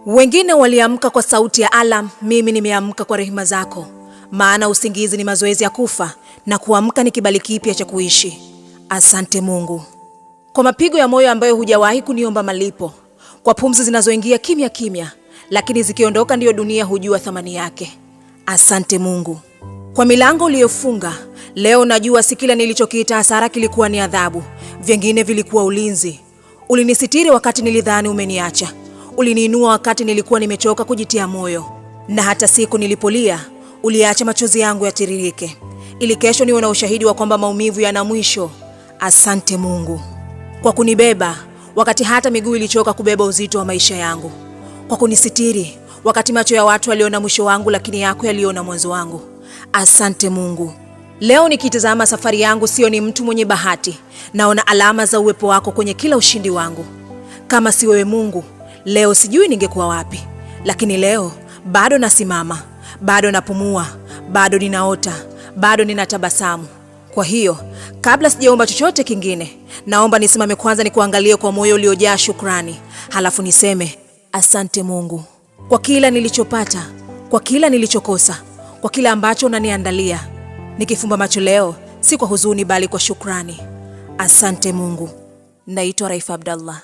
Wengine waliamka kwa sauti ya alarm, mimi nimeamka kwa rehema zako. Maana usingizi ni mazoezi ya kufa na kuamka ni kibali kipya cha kuishi. Asante Mungu kwa mapigo ya moyo ambayo hujawahi kuniomba malipo, kwa pumzi zinazoingia kimya kimya, lakini zikiondoka ndiyo dunia hujua thamani yake. Asante Mungu kwa milango uliyofunga. Leo najua si kila nilichokiita hasara kilikuwa ni adhabu, vingine vilikuwa ulinzi. Ulinisitiri wakati nilidhani umeniacha, uliniinua wakati nilikuwa nimechoka kujitia moyo, na hata siku nilipolia uliacha machozi yangu yatiririke, ili kesho niwe na ushahidi wa kwamba maumivu yana mwisho. Asante Mungu kwa kunibeba wakati hata miguu ilichoka kubeba uzito wa maisha yangu, kwa kunisitiri wakati macho ya watu waliona mwisho wangu, lakini yako yaliona mwanzo wangu. Asante Mungu. Leo nikitazama safari yangu, sio ni mtu mwenye bahati, naona alama za uwepo wako kwenye kila ushindi wangu. Kama si wewe Mungu, leo sijui ningekuwa wapi, lakini leo bado nasimama, bado napumua, bado ninaota, bado ninatabasamu. Kwa hiyo kabla sijaomba chochote kingine, naomba nisimame kwanza, nikuangalie kwa moyo uliojaa shukrani, halafu niseme asante Mungu kwa kila nilichopata, kwa kila nilichokosa, kwa kila ambacho unaniandalia. Nikifumba macho leo, si kwa huzuni, bali kwa shukrani. Asante Mungu. Naitwa Raifa Abdallah.